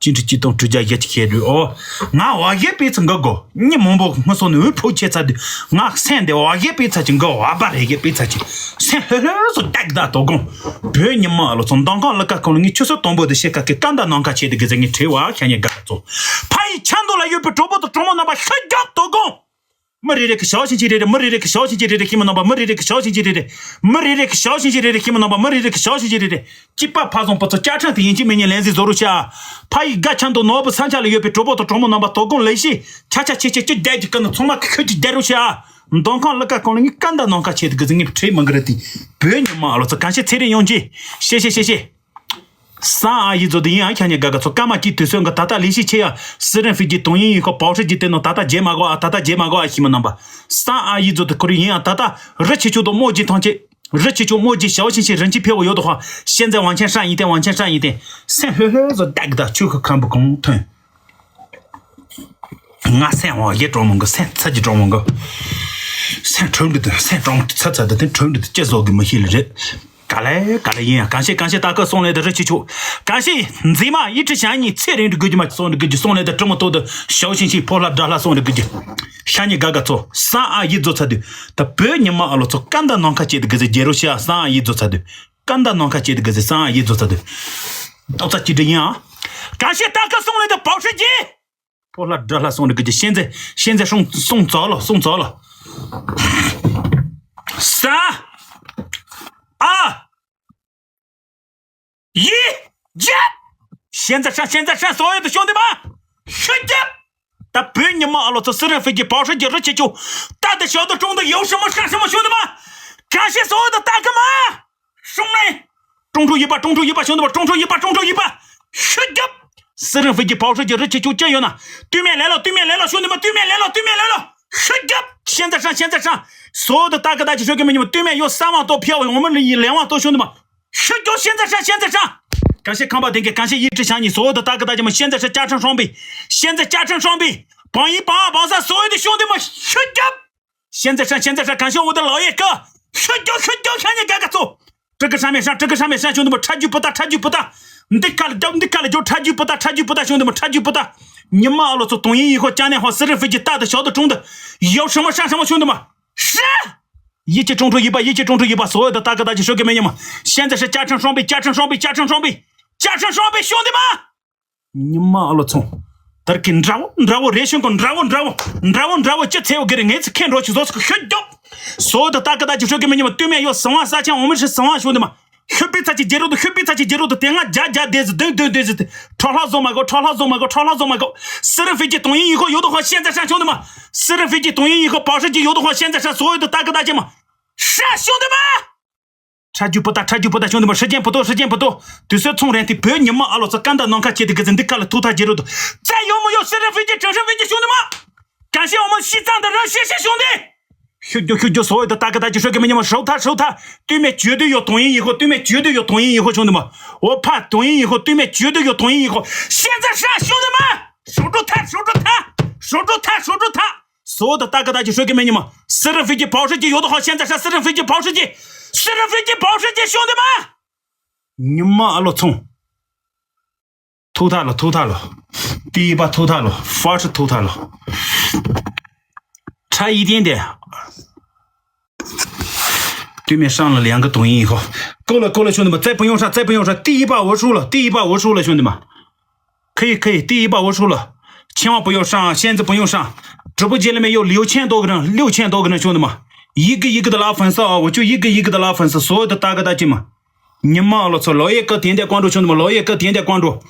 གཅིག་ཁྲི་གཅིག་སྟོང་དྲུག་བརྒྱ་བརྒྱད་ཅུ་གྱ་དྲུག་ཨོ། ང་བ་གེ་པི་ཚ་འགའ་གོ་ཉི་མང་པོ་སྔ་སོང་ནས་འུ་ཕོ་ཆེ་ཚ་དུས་ང་སེམས་དེ་བ་གེ་པི་ཚ་ཅི་འགའ་བ་བ་རེ་གེ་པི་ཚ་ཅི་སེམས་ལྷོད་ལྷོད་སོ་ཏག་ཏག་དོ་དགོང་བོད་ཉི་མ་ལོ་ཚོ་མདང་ཁང་ལ་ཀ་ཁོང་ལ་ངས་ཆུ་སོ་དང་པོ་དེ་ཤེས་ཀ་ཀི་ཀ་འདའ་ནང་ཀ་ཆེ་དེ་གི་ཟེ་ངས་བྲེལ་བ་ཁྱ་ཉེ་དགའ་ཚོ་ཕ་ཡི་ཆ་མདོ་ལ་ཡོད་པའི་གྲོགས་པོ་དང་གྲོགས་མོ་རྣམ་པ་ཤ་རྒྱག་དོ་དགོང་། མི་རེ་རེ་གི་ཞའོ་ཤིན་ཅི་རེ་རེ། མི་རེ་རེ་གི་ཞའོ་ཤིན་ཅི་རེ་རེ་ཤི་མི་ནང་པ། མི་རེ་རེ་གི་ཞའོ་ཤིན་ཅི་རེ་རེ། མི་རེ་རེ་གི་ཞའོ་ཤིན་ཅི་རེ་རེ་ཤི་མི་ནང་པ། མི་རེ་རེ་གི་ཞའོ་ཤིན་ཅི་རེ་རེ། སྐྱིད་པ་ཕ་བཟང་པོ་ཚོ་བཅའ་ཁྲིམས་དེ་ཡིན་གཅིག་མིན་གཉིས་ལན་ཟིག་བཟོ་རོགས་ཤ། ཕ་ཡི་དགའ་ཆ་མདོ་ནོར་བུ་ས་ཆ་ལ་ཡོད་པའི་གྲོགས་པོ་དང་གྲོགས་མོ་རྣམ་པ་དོ་དགོང་ལེ་ཤི་ཆ་ཆ་ཆེ་ཆེ་ཅི་བསྡད་ཀྱི་ཀ་ནི་ཚང་མ་ཁི་ཁི་ཅི་བསྡད་རོགས་ཤ། མདང་ཁང་ལ་ཀ་ཁོང་ལ་ངས་ཀ་འདའ་ནང་ཀ་ཆེ་དེ་གི་ཟིག་ངས་ཁྲེལ་མི་འགི་རེ་དེ། བོད་ཉི་མ་ཨ་ལོ་ཚོ་གང་ཤེས་ཚེ་རིང་ཡོང་གི། ཤེ་ཤེ་ཤེ་ཤེ། སང་ཨ་ཡི་ཛོ་དེ་ཡིན་ཨ་ཁྱ་ཉེ་དགའ་དགའ་ཚོ་ཀ་མ་ཀི་དུས་སོན་གི་ད་ལྟ་ལི་ཤི་ཆེ་ཡ་སི་རན་ཧྥི་ཀྱི་དོན་ཡིན་ཡིན་ཁོ་པའོ་ཧྲི་ཀྱི་དེ་ནོ་ད་ལྟ་རྗེས་མ་གོ་ཨ། ད་ལྟ་རྗེས་མ་གོ་ཨ་ཤི་མི་ནང་པ། སང་ཨ་ཡི་ཛོ་དེ་ཁོ་རི་ཡིན་ཨ། ད་ལྟ་རི་ཆི་ཆུ་དོ་མོ་ཇི་ཐང་ཆེ་རི་ཆི་ཆུ་མོ་ཇི་ཞའོ་ཤིན་ཤི་རིན་ཆི་ཕེ་བོ་ཡོད་དོ་ཧ། ཤེན་ཙེ་ཝང་ཆེན་ཧྲ་ཡིན་ཏེ་ཝང་ཆེན་ཧྲ་ཡིན་ཏེ། སེམས་ལྷོད་ལྷོད་ཛོ་དག་གི་ད་ཆུ་ཁུ་ཁམ་བུ་གོང་ཐོན། ང་སེམས་འོ་ཡེ་གྲོགས་མོ་གི་སེམས་ཚ་གི་གྲོགས་མོ་གི། སེམས་ཁྲོམ་གི་དུ་སེམས་གྲོགས་མོ་ཚ་ཚ་དུ་དེ་ཁྲོམ་གི་དུ་ཅི་བཟོ་གི་མི་ཤེས་ལེ་རེད། ག་ལེ་ག་ལེ་ཡིན་ཡང་གང་ཤེས་གང་ཤེས་ད་ཁ་སོང་ལེ་དུ་རི་ཆི་ཆུ། གང་ཤེས་མཛེས་མ་ཡིད་ཁྲི་བྱང་ཉིད་ཚེ་རིང་དུ་དགོས་ཀྱི་མ་སོང་དུ་དགོས་ཀྱི་སོང་ལེ་དུ་གྲི་མོ་ཏོ་དུ་ཞའོ་ཤིན་ཤི་ཕོ་ལྷ་དགྲ་ལྷ་སོང་དུ་དགོས་ཀྱི། ཤ་ཉེ་དགའ་དགའ་ཚོ་སང་ཨ་ཡི་ཛོ་ཚ་དུ། ད་བོད་ཉི་མ་ཨ་ལོ་ཚོ་ཀ་འདའ་ནང་ཁ་ཅེ་དུ་གི་ཟེ་རྒྱལ་རོ་ཤ་སང་ཨ་ཡི་ཛོ་ཚ་དུ། ཀ་འདའ་ནང་ཁ་ཅེ་དུ་གི་ཟེ་སང་ཨ་ཡི་ཛོ་ཚ་དུ། ཏོག་ཙ་ཅི་འདྲ་ཡིན་ཨ། གང་ཤེས་ད་ཁ་སོང་ལེ་དུ་པའོ་ཧྲི་ཀྱི། ཕོ་ལྷ་དགྲ་ལྷ་སོང་འདྲི་གི་ཅི་ཤེན་ཙེ་ཤེན་ཙེ་སོང་སོང་ཙོ་ལོ་སོང་ཙོ་ལོ། ས་ཨ་ཡི་ཇེ། ཤེན་ཙེ་ཧྲ་ཤེན་ཙེ་ཧྲ་སོ་ཡོད་དུ་ཤོང་དེ་མ་ཤི་རྒྱབ། ད་བོད་ཉི་མ་ཨ་ལོ་ཚོ་སི་རན་ཧྥི་ཀྱི་པའོ་ཧྲི་ཀྱི་རི་ཆེ་ཆུ་ད་དེ་ཞོ་དུ་ཀྲུང་དུ་ཡོ་ཧྲི་མོ་ཧྲ་ཧྲི་མོ་ཤོང་དེ་མ་ག་ཤེ་སོ་ཡོད་དུ་ལྟ་གི་མ། སྲུང་ནས། ཀྲུང་ཀྲུང་ཡིན་པ་ཀྲུང་ཀྲུང་ཡིན་པ་ཤོང་དུ་བ་ཀྲུང་ཀྲུང་ཡིན་པ་ཀྲུང་ཀྲུང་ཡིན་པ། ཤི་རྒྱབ། སི་རིང་ཧྥི་གྱི་པའོ་ཧྲི་གྱི་རི་ཆེ་ཆུ་ཅི་ཡོད་ན། སྟུད་སྨད་ལེ་ལོ་སྟུད་སྨད་ལེ་ལོ་ཤོང་དུ་མ་སྟུད་སྨད་ལེ་ལོ་སྟུད་སྨད་ལེ་ལོ། ཤི་རྒྱབ། ཤེན་ཙེ་ཧྲ་ཤེན་ཙེ་ཧྲ། སོ་དུ་ལྟ་གི་ད་ཅི་ཤོད་གི་མི་ཉི་མ་སྟུད་སྨད་ཡོད་ས་མ་གཏོགས་ཕི་ཡ་འོ་མི་ལི་ཡི་ལེ་ཝང་གཏོགས་ཤོང་དུ་མ། ཤི་རྒྱབ་ཤེན་ཙེ་ཧྲ་ཤེན་ཙེ་ཧྲ། གང་ཤེས་ཁང་པ་དེང་གི་གང་ཤེས་ཡིད་ཁྲི་བྱང་ཉིད་སོ་དུ་ལྟ་གི་ད་ཅི་མ་ཤེན་ཙེ་ཧྲ་བཅའ་ཁྲིམས་སྲུང་བའི། ཤེན་ཙེ་བཅའ་ཁྲིམས་སྲུང་བའི། བང་ཡིན་བང་བང་ས་སོ་ཡོད་དུ་ཤོང་དུ་མ་ཤི་རྒྱབ། ཤེན་ཙེ་ཧྲ་ཤེན་ཙེ་ཧྲ་གང་ཤེས་འོ་དེ་ལོ་ཡེ་ཀ་ཤི་རྒྱོ་ཤི་རྒྱོ་ཤ་ཉེ་ག་ག་ཚོ། ཀྲི་ཀི་ཧྲ་མེ་ཧྲ་ཀྲི་ཀི་ཧྲ་མེ་ཧྲ་ཤོང་དུ་མ་ཁྲ་རྒྱུ་པུ་ཏ་ཁྲ་རྒྱུ་པུ་ཏ། འདི་ཀ་ལ་རྒྱོ་འདི་ཀ་ལ་རྒྱོ་ཁྲ་རྒྱུ་པུ་ཏ་ཁྲ་རྒྱུ་པུ་ཏ་ཤོང་དུ་མ་ཁྲ་རྒྱུ་པུ་ཏ། ཉི་མ་ཨ་ལོ་ཚོ་དུང་ཡིན་ཡིན་ཁོ་ཅ་ནེ་ཧོ་སི་རི་ཧྥི་ཀྱི་ཏ་དུ་ཞོ་དུ་ཀྲུང་དུ་ཡོ་ཧྲི་མོ་ཧྲ་ཧྲི་མོ་ཤོང་དུ་མ་ཧྲ། ཡིད་ཀྱི་ཀྲུང་ཀྲུང་ཡིན་པ་ཡིད་ཀྱི་ཀྲུང་ཀྲུང་ཡིན་པ་སོ་ཡོད་དུ་ལྟ་གི་ད་ཅི་ཤོད་གི་མེད་ཉི་མ་ཤེན་ཙེ་ཧྲ་བཅའ་ཁྲིམས་སྲུང་བའི་བཅའ་ཁྲིམས་སྲུང་བའི་བཅའ་ཁྲིམས་སྲུང་བའི་བཅའ་ཁྲིམས་སྲུང་བའི་ཤོང་དུ་མ། ཉི་མ་ཨ་ལོ་ཚོང་། དར་གི་འདྲ་བོ་འདྲ་བོ་རེ་ཤོན་གོ་འདྲ་བོ་འདྲ་བོ་འདྲ་བོ་འདྲ་བོ་ཅི་ཚེ་བོ་གི་རེ་ངེ་ཚི་ཁེ་འགྲོ་ཆི་ཟོ་སི་ཁོ་ཤོད་རྒྱོབ། སོ་དུ་ལྟ་གི་ད་ཅི་ཤོད་གི་མི་ཉི་མ་སྟུད་སྨད་ཡོད་སང་བ་ས་ཆ་འོ་མི་ཧྲི་སང་བ་ཤོད་དུ་མ་ ཤི་པའི་ཚ་ཅིག་རྒྱལ་རོགས་དང་ཤི་པའི་ཚ་ཅིག་རྒྱལ་རོགས་དང་དེ་སྔ་རྒྱ་རྒྱ་དེ་ཟི་དོན་དོན་དོན་ཟི་དེ་ཁྲོ་ལྷ་བཟོ་མ་གོ་ཁྲོ་ལྷ་བཟོ་མ་གོ་ཁྲོ་ལྷ་བཟོ་མ་གོ་སི་རི་ཧྥི་ཅི་དོང་ཡིན་ཡིན་ཁོ་ཡོད་དོ་ཧོ་ཤན་ཛ་ཧྲན་ཤོང་དུ་མ། སི་རི་ཧྥི་ཅི་དོང་ཡིན་ཡིན་ཁོ་པའོ་ཧྲི་ཅི་ཡོད་དོ་ཧོ་ཤན་ཛ་ཧྲན་སོ་ཡོད་དོ་ཏ་ཀི་ཏ་ཅི་མ། ཧྲ་ཤོང་དུ་མ། ཁྲ་རྒྱུ་པོ་ཏ་ཁྲ་རྒྱུ་པོ་ཏ་ཤོང་དུ་མ་ཧྲི་ཅན་པོ་ཏོ་ཧྲི་ཅན་པོ་ཏོ། དུས་སོ་ཚོང་རན་ཏི་བོད་ཉི་མ་ཨ་ལོ་ཚ་ཀན་ད་ནང་ཁ་ཆེ་དི་གི་ཟི་འདི་ཀ་ལ་ཐུག་ཐག་ཇེ་རུ་དུ། བཙན་ཡོད་མོ་ཡོད་སི་རི་ཧྥི་ཅི་ཁྲ་ཧྲི་ཧྥི་ཅི་ཤོང་དུ་མ། གན་ཤེས་འོ་མ་ཤི་ཙང་དུ་ར་ཤེ་ཤེ་ཤོང་དུ། ཤུ་རྒྱུ་ཤུ་རྒྱུ་སོ་ཡོད་དུ་ཏ་ཀི་ཏ་ཅི་ཧྲོ་གི་མི་ཉི་མ་ཧྲོ་ཐ་ཧྲོ་ཐ། དུས་མེད་བཅོས་དུས་ཡོད་དོང་ཡིན་ཡིན་ཁོ་དུས་མེད་བཅོས་དུས་ཡོད་དོང་ཡིན་ཡིན་ཁོ་ཤོང་དུ་མ། འོ་ཕ་དོང་ཡིན་ཡིན་ཁོ་དུས་མེད་བཅོས་དུས་ཡོད་དོང་ཡིན་ཡིན་ཁོ་ཤན་ཛ་ཧྲ་ཤོང་དུ་མ། ཧྲོ་ཧྲོ་ཐ་ཧྲོ་ཧྲོ་ཐ། ཧྲོ་ཧྲོ་ཐ་ཧྲོ་ཧྲོ་ཐ། སོ་དུ་ཏ་ཀི་ཏ་ཅི་ཧྲོ་གི་མི་ཉི་མ། སི་རི་ཧྥི་ཅི་པའོ་ཧྲི་ཅི་ཡོད་དོ་ཧོ་ཤན་ཛ་ཧྲ་སི་རི་ཧྥི་ཅི་པའོ་ཧྲི་ཅི། སི་རི་ཧྥི་ཅི་པའོ་ཧྲི་ཅི་ཤོང་དུ་མ། ཉི་མ་ཨ་ལོ་ཚོང་། ཐུག་ཐག་ལ་ཐུག་ཐག་ལ། ཏི་ཡི་པ་ཐུག་ཐག་ལ། ཧྥ་ཧྲི་ཐུག་ཐག་ལ། ཁྲ་ཡི་ཏན་ཏན། དུས་མེད་སྲང་ལ་ལེང་གི་དོང་ཡིན་ཁོ། ཀོ་ལ་ཀོ་ལ་ཤོང་དུ་མ་རྩེ་པོ་ཡོང་ཧྲ་རྩེ་པོ་ཡོང་ཧྲ་ཏི་ཡི་པ་འོ་ཧྲུ་ལ་ཏི་ཡི་པ་འོ་ཧྲུ་ལ་ཤོང་དུ་མ། ཁི་ཡི་ཁི་ཡི་ཏི་ཡི་པ་འོ་ཧྲུ་ལ། ཆེན་བ་པོ་ཡོ་ཧྲང་ཤན་ཛི་པོ་ཡོ་ཧྲང་། གྲི་པོ་རྗེ་ལ་མེ་ཡོ་ལིའུ་ཆེན་ཏོ་གི་རང་ལིའུ་ཆེན་ཏོ་གི་རང་ཤོང་དུ་མ། ཡི་གི་ཡི་གི་ད་ལ་ཧྥན་ས་ཨ་འོ་ཅུ་ཡི་གི་ཡི་གི་ད་ལ་ཧྥན་ས་སོ་དུ་ཏ་གི་ད་ཅི་མ། ཉི་མ་ཨ་ལོ་ཚོ་ལོ་ཡེ་ཀ་དེ་འདྲ་ཀོང་འགྲོ་ཆུང་དུ་མ་ལོ་ཡེ་ཀ་དེ་འདྲ་ཀོང་འགྲོ།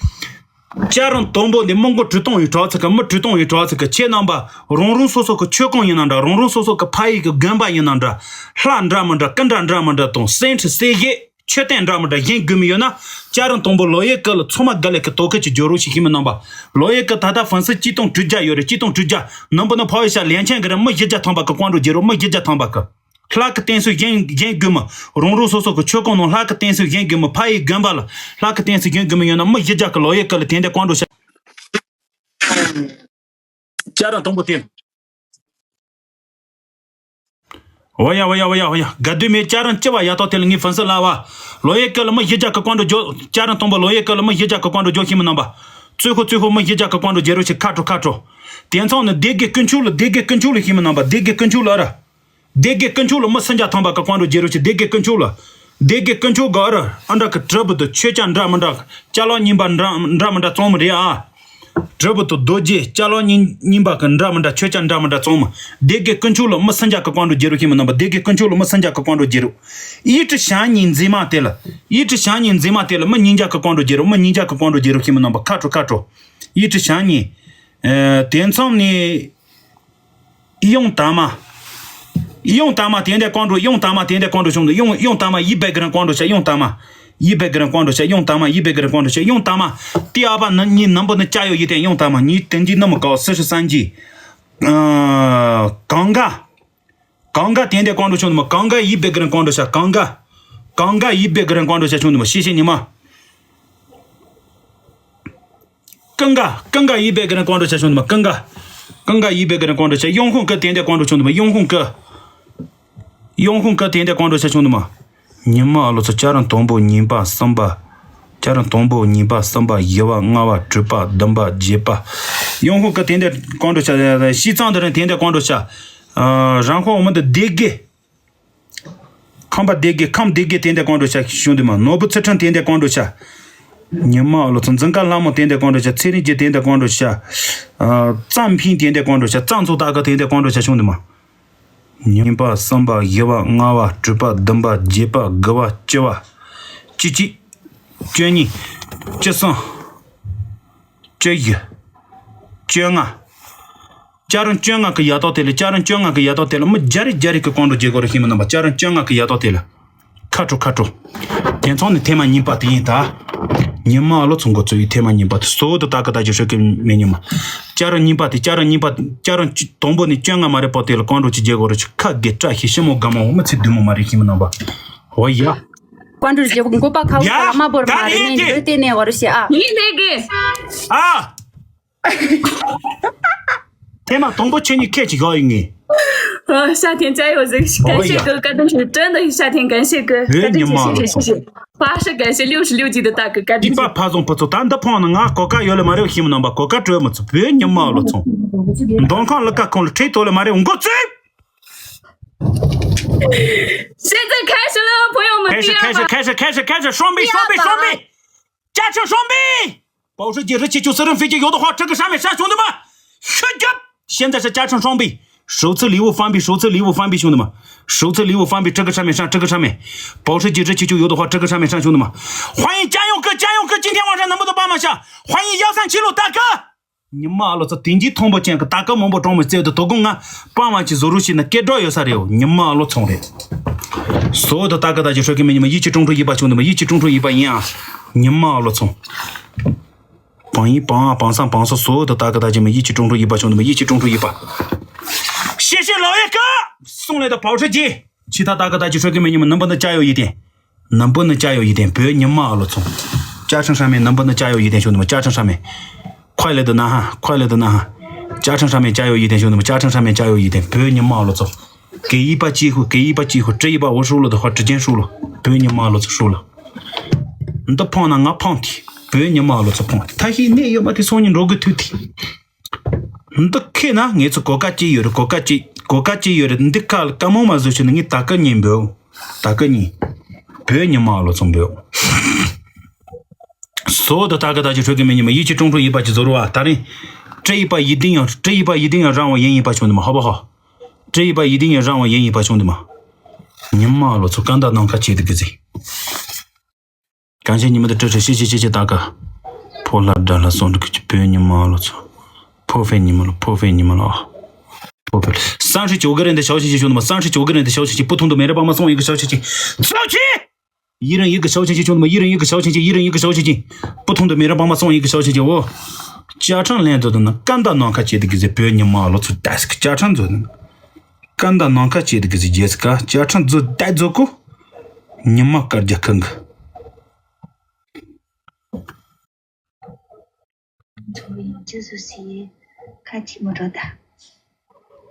ཅ་རང་དོང་པོ་འདི་མི་མགོ་གྲུ་སྟོང་ཡི་གྲོགས་ཚིག་གི་མི་གྲུ་སྟོང་ཡི་གྲོགས་ཚིག་གི་ཁྱེད་རྣམ་པ་རང་རང་སོ་སོ་གི་ཆོས་ཁང་ཡིན་ན་འདྲ་རང་རང་སོ་སོ་གི་ཕ་ཡུལ་གི་དགོན་པ་ཡིན་ན་འདྲ། ལྷ་འདྲ་མི་འདྲ་ཀི་འདྲ་འདྲ་མི་འདྲ་དང་སེམས་ཁྲི་སེ་གེ་མཆོད་རྟེན་འདྲ་མི་འདྲ་བཞེངས་དགོས་མི་ཡོད་ན། ཅ་རང་དོང་པོ་ལོ་ཡེ་ཀ་ལ་ཚང་མ་དགའ་ལས་ཀི་དོ་ཁ་ཅིག་འཇོག་རོགས་ཞེས་ཤིས་མི་རྣམ་པ། ལོ་ཡེ་ཀ་ད་ལྟ་ཧྥན་སི་གཅིག་སྟོང་དྲུག་བརྒྱ་ཡོད་རེད། གཅིག་སྟོང་དྲུག་བརྒྱ་ནང་པ་ནི་ཕ་ཡུལ་ཤ་ལན་ཆེན་གི་རེད། མི་བཞི་བརྒྱ་ཐམ་པ་གི་ཀོང་འགྲོ་བརྗེ་རོགས་མི་བཞི་བརྒྱ་ཐམ་པ་གི། ལྷ་གི་རྟེན་གསོལ་བཞེངས་བཞེངས་དགོས་མི། རང་རང་སོ་སོ་གི་ཆོས་ཁང་ནང་ལྷ་གི་རྟེན་གསོལ་བཞེངས་དགོས་མི། ཕ་ཡི་དགོན་པ་ལ་ལྷ་གི་རྟེན་གསོལ་བཞེངས་དགོས་མི་ཡོད་ན་མི་བཞི་བརྒྱ་གི་ལོ་ཡེ་ཀ་ལ་དེ་འདྲ་ཀོང་འགྲོ་བྱ། ཅ་རང་དང་པོ་དེ། འོ་ཡ་འོ་ཡ་འོ་ཡ་འོ་ཡ། དགའ་སྡུག་མེད་ཅ་རང་ལྕི་བ་ཡ་ཏོ་དེ་ལ་ངའི་ཧྥན་སི་ལ་བ། ལོ་ཡེ་ཀ་ལ་མི་བཞི་བརྒྱ་གི་ཀོང་འགྲོ་རྒྱོ། ཅ་རང་དང་པོ་ལོ་ཡེ་ཀ་ལ་མི་བཞི་བརྒྱ་གི་ཀོང་འགྲོ་རྒྱོ་ཤེས་མི་རྣམ་པ། ཚོས་ཁོ་ཚོས་ཁོ་མི་བཞི་བརྒྱ་གི་ཀོང་འགྲོ་རྒྱལ་རོགས་ཆེ་ཁ་དྲོ་ཁ་དྲོ། དེ་མཚམས་ནི་སྡེ་དགེ་དཀོན་མཆོག་ལ་སྡེ་དགེ་དཀོན་མཆོག་ལ་ཤེས་མི་རྣམ་པ་སྡེ་དགེ་དཀོན་མཆོག་ལ་ར། སྡེ་དགེ་དཀོན་མཆོག་ལ་མི་སུམ་བརྒྱ་ཐམ་པ་གི་ཀོང་འགྲོ་རྒྱལ་རོགས་ཆེ། སྡེ་དགེ་དཀོན་མཆོག་ལ། སྡེ་དགེ་དཀོན་མཆོག་གི་ཨ་ར་ཨ་འདྲ་གི་གྲི་བུ་དུ་མཆོད་ཅ་འདྲ་མི་འདྲ་ཅ་ལག་རྙིང་པ་འདྲ་འདྲ་མི་འདྲ་བཙོང་མི་རེད་ཨ། གྲི་བུ་དུ་རྡོ་རྗེ་ཅ་ལག་རྙིང་རྙིང་པ་གི་འདྲ་མི་འདྲ་མཆོད་ཅ་འདྲ་མི་འདྲ་བཙོང་མི། སྡེ་དགེ་དཀོན་མཆོག་ལ་མི་སུམ་བརྒྱ་གི་ཀོང་འགྲོ་རྒྱལ་རོགས་ཤེས་མི་རྣམ་པ་སྡེ་དགེ་དཀོན་མཆོག་ལ་མི་སུམ་བརྒྱ་གི་ཀོང་འགྲོ་རྒྱལ་རོགས། ཡིད་ཀྲི་ཞང་ཉིན་མཛེས་མ་དེ་ལ། ཡིད་ཀྲི་ཞང་ཉིན་མཛེས་མ་དེ་ལ་མི་ཉིས་བརྒྱ་གི་ཀོང་འགྲོ་རྒྱལ་རོགས་མི་ཉིས་བརྒྱ་གི་ཀོང་འགྲོ་རྒྱལ་རོགས་ཤེས་མི་རྣམ་པ་ཁ་དྲོ་ཁ་དྲོ། ཡིད་ཀྲི་ཞང་ཉིན། ཨ་དེ་མཚམས་ནི། གཡུང་དར་མ། གཡུང་དར་མ་དེ་འདྲ་ཀོང་འགྲོ་གཡུང་དར་མ་དེ་འདྲ་ཀོང་འགྲོ་བྱུང་འདུག་གཡུང་གཡུང་དར་མ་ཡིད་བེ་གི་རང་ཀོང་འགྲོ་བྱ་གཡུང་དར་མ། ཡིད་བེ་གི་རང་ཀོང་འགྲོ་བྱ་གཡུང་དར་མ་ཡིད་བེ་གི་རང་ཀོང་འགྲོ་བྱ་གཡུང་དར་མ། དེ་ཨ་ཕ་ནི་ཉིན་ནམ་པོ་ནི་ཅ་ཡོ་ཡི་དེ་གཡུང་དར་མ་ཉིད་དེ་འཇིག་ནི་མི་ཀའོ་སི་ཧྲི་སན་ཇི། ཨ་གང་ག་གང་ག་དེ་འདྲ་ཀོང་འགྲོ་བྱུང་འདུག་མ་གང་ག་ཡིད་བེ་གི་རང་ཀོང་འགྲོ་བྱ་གང་ག་གང་ག་ཡིད་བེ་གི་རང་ཀོང་འགྲོ་བྱ་བྱུང་འདུག་མ་ཤེས་ཤེས་ཉི་མ། ཀང་ག་ཀང་ག་ཡིད་བེ་གི་རང་ཀོང་འགྲོ་བྱ་བྱུང་འདུག་མ་ཀང་ག་ཀང་ག་ཡིད་བེ་གི་རང་ཀོང་འགྲོ་བྱ་གཡོང་ཁུང་ཀི་དེ་འདྲ་ཀོང་འགྲོ་བྱུང་འདུག་མ་གཡོང་ཁུང་ཀི། གཡོང་ཁུང་ཀི་དེ་འདྲ་ཀོང་འགྲོ་བྱ་བྱུང་འདུག་མ། ཉི་མ་ཨ་ལོ་ཚོ་ཅ་རང་དང་པོ་གཉིས་པ་གསུམ་པ། ཅ་རང་དང་པོ་གཉིས་པ་གསུམ་པ་བཞི་པ་ལྔ་པ་དྲུག་པ་བདུན་པ་བརྒྱད་པ། གཡོང་ཁུང་ཀི་དེ་འདྲ་ཀོང་འགྲོ་བྱ་ཤིས་ཙང་དེ་རིང་དེ་འདྲ་ཀོང་འགྲོ་བྱ། རང་ཁོ་འོ་མ་འདི་སྡེ་དགེ། ཁམས་པ་སྡེ་དགེ་ཁམས་སྡེ་དགེ་དེ་འདྲ་ཀོང་འགྲོ་བྱ་ཤོང་འདུག་མ་ནོར་བུ་ཚུལ་ཁྲིམས་དེ་འདྲ་ཀོང་འགྲོ་བྱ། ཉི་མ་ཨ་ལོ་ཚོ་འཛིན་དཀར་ལྷ་མོ་དེ་འདྲ་ཀོང་འགྲོ་བྱ་ཚེ་རིང་རྒྱལ་དེ་འདྲ་ཀོང་འགྲོ་བྱ། ཨ་རྩམ་ཕིང་དེ་འདྲ་ཀོང་འགྲོ་བྱ་རྩམ་ཚོ་ཏག་ཀ་དེ་འདྲ་ཀོང་འགྲོ་བྱ་ཤོང་འདུག་མ། ཉིན་པ་གསུམ་པ་བཞི་པ་ལྔ་པ་དྲུག་པ་བདུན་པ་བརྒྱད་པ་དགུ་པ་བཅུ་པ། བཅུ་གཅིག་བཅུ་གཉིས། བཅུ་གསུམ། བཅུ་བཞི། བཅོ་ལྔ། ཅ་རང་བཅོ་ལྔ་གི་ཡ་ཏོག་དེ་ལ་ཅ་རང་བཅོ་ལྔ་གི་ཡ་ཏོག་དེ་ལ་མི་བརྒྱ་རེ་བརྒྱ་རེ་གི་ཀོང་འགྲོ་བྱེད་དགོས་རེད་ཤེས་མི་རྣམ་པ་ཅ་རང་བཅོ་ལྔ་གི་ཡ་ཏོག་དེ་ལ། ཁ་དྲོ་ཁ་དྲོ། དེ་མཚུངས་ནི་ཐེངས་མ་གཉིས་པ་དེ་ཡིན་ད། ཉི་མ་ཨ་ལོ་ཚོ་འགོ་ཚུགས་ཡི་ཐེངས་མ་གཉིས་པ་དེ་སོ་དུ་ཏག་ཀི་ཏག་ཅིག་ཧྲོད་ཀི་མེད་ཉི་མ། ཅ་རང་གཉིས་པ་དེ་ཅ་རང་གཉིས་པ་ཅ་རང་དང་པོ་ནི་བཅོ་ལྔ་མ་རེད་པོ་དེ་ལ་ཀོང་འགྲོ་ཅིག་བྱེད་དགོས་རེད་ཅིག་ཁ་དགེ་བཀྲ་ཤིས་ཤི་མོ་དགའ་མོ་མི་ཚེ་བདུན་མོ་མ་རེད་ཤེས་མི་རྣམ་པ། འོ་ཡ། ཀོང་འགྲོ་བྱེད་དགོས་པ་ཁ་བོ་ཡ། ལ་མ་བོར་མ་རེད་ནས་འདི་དེ་ནས་བར་ཞེ་ཨ། ཡིན་ལས་གི། ཨ། ཐེངས་མ་དང་པོ་ཁྱེད་གཉིས་ཁད་ཅིག་ཡོད་ཡིན་ངེས། 哦，夏天加油！这感谢哥，感谢哥，真的夏天感谢哥， བོད་ཉི་མ་ལ་ཚོ། 八十感谢六十六级的大哥，感谢 ཏི་པ་ཕ་བཟང་ཕུ་ཚོ་ད་འདི་ཕོང་ན་ང་གོ་སྐབས་ཡོད་ལེ་མ་རེད་ཤེས་མི་རྣམ་པ་གོ་སྐབས་སྤྲོད་མི་ཚུགས་བོད་ཉི་མ་ལ་ཚོ། མདོ་ཁམས་ལ་ཀ་ཁོང་ལ་ཁྲིད་ཐོག་ལེ་མ་རེད་འགོ་ཚུགས། 现在开始了，朋友们， 开始开始开始开始开始双倍双倍双倍。 བཅའ་ཁྲིམས་སྲུང་བའི། པའོ་ཧྲི་ཀྱི་རི་ཆེ་ཆུ་སི་རིམ་ཧྥི་ཀྱི་ཡོད་དོ་ཧོ་ཁྲི་གི་ཧྲ་མེ་ཧྲ་བྱུང་དུ་མ། ཤི་རྒྱབ། ཤེན་ཛ་ཧྲི་བཅའ་ཁྲིམས་སྲུང་བའི། 首次礼物翻倍，首次礼物翻倍，兄弟们！首次礼物翻倍，这个上面上，这个上面，保时捷这期就有的话，这个上面上，兄弟们！欢迎家用哥，家用哥，今天晚上能不能帮忙下？欢迎幺三七六大哥。你妈了，这顶级通报见个大哥，蒙博装备这的都公啊，傍晚去走入去那给着有啥的，你妈了，冲的。所有的大哥大姐说给你们一起中出一把，兄弟们，一起中出一把烟啊！你妈了，冲！榜一、榜二、榜三、榜四，所有的大哥大姐们一起中出一把，兄弟们，一起中出一把。谢谢老爷哥送来的保时捷。其他大哥大姐说给你们能不能加油一点？能不能加油一点？别你妈了，冲！加成上面能不能加油一点，兄弟们？加成上面，快乐的呐喊，快乐的呐喊！加成上面加油一点，兄弟们！加成上面加油一点！别你妈了，冲！给一把机会，给一把机会，这一把我输了的话，直接输了，别你妈了，冲，输了。འདི་འཕངས་ན་ང་འཕངས་ཏེ། བོད་ཉི་མ་ལོ་ཚོ་འཕངས་ཏེ། ད་ཤི་གནས་ཡོད་མ་དེ་སོང་ཉིན་འགྲོ་དགོས་ཐུག་ཏེ། འདི་ཁེ་ན་ངེད་ཚོ་གོ་སྐབས་ཅིག་ཡོད་རེད། གོ་སྐབས་ཅིག་གོ་སྐབས་ཅིག་ཡོད་རེད། འདི་ཁ་ལ་ཀ་མོ་མ་བཟོ་ཤེས་ན་ངས་ད་ཀ་གཉིས་འབོད། ད་ཀ་གཉིས། བོད་ཉི་མ་ལོ་ཚོ་འབོད། 所有的大哥大姐说给美女们一起中出一把去走路啊！当然，这一把一定要，这一把一定要让我赢一把，兄弟们，好不好？这一把一定要让我赢一把，兄弟们。你妈了，做干大浪卡接的个子。 感谢你们的支持，谢谢谢谢大哥。破烂展了送这个去别你妈了操，破费你们了，破费你们了啊！破费了。三十九个人的小心心，兄弟们，三十九个人的小心心，不同的每人帮忙送一个小心心，小心！一人一个小心心，兄弟们，一人一个小心心，一人一个小心心，不同的每人帮忙送一个小心心哦。家常连着的呢，干大浪卡接的个子别你妈了操，但是个家常做的呢。 干大浪卡接的个子杰斯卡，家常做带做过，你妈干家坑个。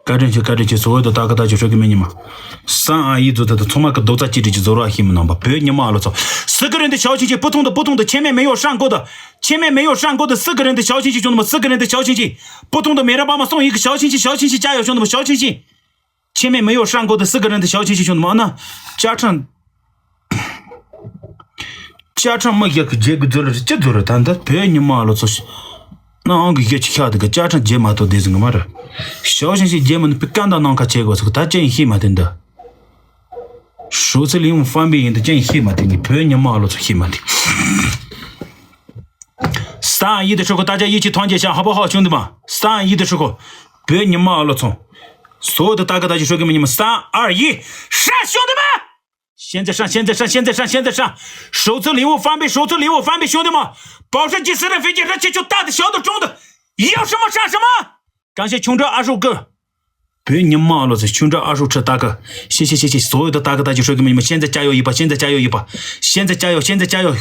家政去，家政去，所有的大哥大姐说给美女们。三二一，做的，从那个都在记着就走了，黑门能吧？别你妈了操！四个人的小心心，不同的，不同的，前面没有上过的，前面没有上过的，四个人的小心心，兄弟们，四个人的小心心，不同的，每人帮忙送一个小心心，小心心，加油，兄弟们，小心心。 前面没有上过的四个人的小心心，兄弟们，那家政，家政没一个结果做了，这做了，他他别你妈了，这是，那俺个一起下这个家政节目都得是我妈的，小心心节目呢，被干到那个结果，这个他真黑嘛，真的。首次利用方便的真黑嘛，真的，别你妈了，这黑嘛的。三二一的时候，大家一起团结一下，好不好，兄弟们？三二一的时候，别你妈了，冲！ 所有的大哥大姐说给你们，三二一，上，兄弟们！现在上，现在上，现在上，现在上！首次礼物翻倍，首次礼物翻倍，兄弟们！保时捷私人飞机，热气球，大的、小的、中的，要什么上什么！感谢穷哲阿寿哥，别你妈了，穷哲阿寿车大哥，谢谢谢谢！所有的大哥大姐说给你们，现在加油一把，现在加油一把，现在加油，现在加油！